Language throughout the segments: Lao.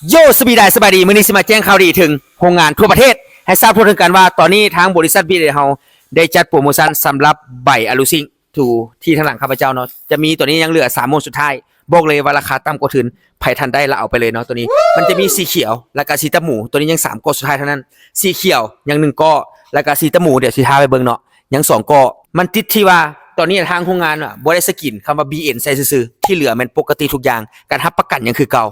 ໂຢ ສະບາຍດີ ສະບາຍດີ ມື້ນີ້ຊິມາແຈ້ງຂ່າວດີເຖິງໂຮງງານທົ່ວປະເທດ ໃຫ້ຊາບທົ່ວເຖິງກັນວ່າ ຕອນນີ້ທາງບໍລິສັດ ບີເອັນ ເຮົາໄດ້ຈັດໂປຣໂມຊັນສຳລັບໃບອະລູຊິງ ທີ່ທາງຫຼັງຂ້າພະເຈົ້າເນາະ ຈະມີ ຕອນນີ້ຍັງເຫຼືອສາມມ້ວນສຸດທ້າຍ ບອກເລີຍວ່າລາຄາຕ່ຳກວ່າທຶນ ໃຜທັນໄດ້ລະເອົາໄປເລີຍເນາະ. ໂຕນີ້ມັນຈະມີສີຂຽວ ແລ້ວກະສີຕາໝູ ໂຕນີ້ຍັງສາມກ້ອນສຸດທ້າຍເທົ່ານັ້ນ ສີຂຽວຍັງໜຶ່ງກ້ອນ ແລ້ວກະສີຕາໝູ ດຽວຊິຖ້າໄປເບິ່ງເນາະ ຍັງສອງກ້ອນ. ມັນຕິດທີ່ວ່າ ຕອນນີ້ທາງໂຮງງານອະ ບໍ່ໄດ້ສະກຣີນຄຳວ່າ ບີເອັນ ໃສ່ຊື່ໆ ທີ່ເຫຼືອແມ່ນປົກກະຕິທຸກຢ່າງ ການຮັບປະກັນຍັງຄືເກົ່າ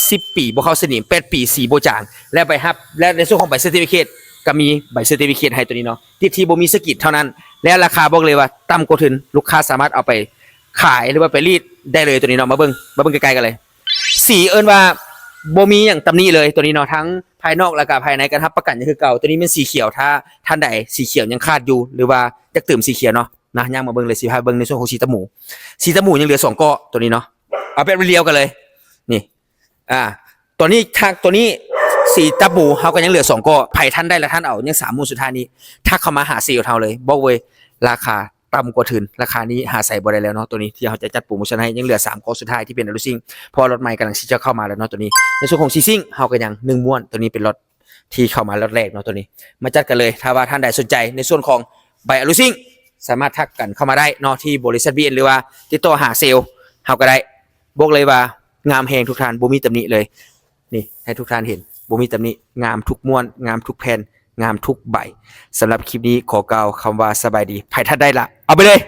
ສິບປີບໍ່ເຂົ້າສະໜິມ ແປດປີສີບໍ່ຈາງ ແລະໃບຮັບ ແລະໃນສ່ວນຂອງໃບເຊີຕິຟິເຄດ ກະມີໃບເຊີຕິຟິເຄດໃຫ້ໂຕນີ້ເນາະ ຕິດທີ່ບໍ່ມີສະກຣີນເທົ່ານັ້ນ ແລະລາຄາບອກເລີຍວ່າຕ່ຳກວ່າທຶນ ລູກຄ້າສາມາດເອົາໄປຂາຍ ຫຼືວ່າໄປລີດໄດ້ເລີຍໂຕນີ້ເນາະ. ມາເບິ່ງ ມາເບິ່ງໃກ້ໆກັນເລີຍ ສີເອີ້ນວ່າບໍ່ມີຫຍັງຕຳໜິເລີຍໂຕນີ້ເນາະ ທັງພາຍນອກ ແລ້ວກະພາຍໃນ ການຮັບປະກັນຍັງຄືເກົ່າ. ໂຕນີ້ແມ່ນສີຂຽວ ຖ້າທ່ານໃດສີຂຽວຍັງຂາດຢູ່ ຫຼືວ່າຢາກເຕີມສີຂຽວເນາະ ນະ ຍ່າງມາເບິ່ງເລີຍ ຊິພາເບິ່ງໃນສ່ວນຂອງສີຕາໝູ ສີຕາໝູຍັງເຫຼືອສອງກ້ອນໂຕນີ້ເນາະ. ເອົາແບບລຽວໆກັນເລີຍ ນີ້ ອາ ຕອນນີ້ທັກ ໂຕນີ້ສີຕາໝູເຮົາກະຍັງເຫຼືອສອງກ້ອນ ໃຜທັນໄດ້ລະທ່ານເອົາ ຍັງສາມມື້ສຸດທ້າຍນີ້ ທັກເຂົ້າມາຫາເຊວເຮົາເລີຍ ບອກເລີຍ ລາຄາຕ່ຳກວ່າທຶນ ລາຄານີ້ຫາໃສບໍ່ໄດ້ແລ້ວເນາະ. ໂຕນີ້ທີ່ເຮົາຈະຈັດໂປຣໂມຊັນໃຫ້ ຍັງເຫຼືອສາມກ້ອນສຸດທ້າຍທີ່ເປັນອະລູຊິງ ເພາະວ່າລັອດໃໝ່ກຳລັງຊິຈະເຂົ້າມາແລ້ວເນາະ. ໂຕນີ້ໃນສ່ວນຂອງສີຊິງ ເຮົາກະຍັງໜຶ່ງມ້ວນ ໂຕນີ້ເປັນລັອດທີ່ເຂົ້າມາລັອດແລກເນາະ. ໂຕນີ້ມາຈັດກັນເລີຍ ຖ້າວ່າທ່ານໃດສົນໃຈໃນສ່ວນຂອງໃບອະລູຊິງ ສາມາດທັກກັນເຂົ້າມາໄດ້ເນາະ ທີ່ບໍລິສັດ ບີເອັນ ຫຼືວ່າຕິດຕໍ່ຫາເຊວເຮົາກະໄດ້. ບອກເລີຍວ່າງາມແຮງທຸກທ່ານ ບໍ່ມີຕຳໜິເລີຍ. ນີ້ໃຫ້ທຸກທ່ານເຫັນ ບໍ່ມີຕຳໜິ ງາມທຸກມ້ວນ ງາມທຸກແຜ່ນ ງາມທຸກໃບ. ສຳລັບຄລິບນີ້ຂໍກ່າວຄຳວ່າສະບາຍດີ ໃຜທັນໄດ້ລະເອົາໄປເລີຍ.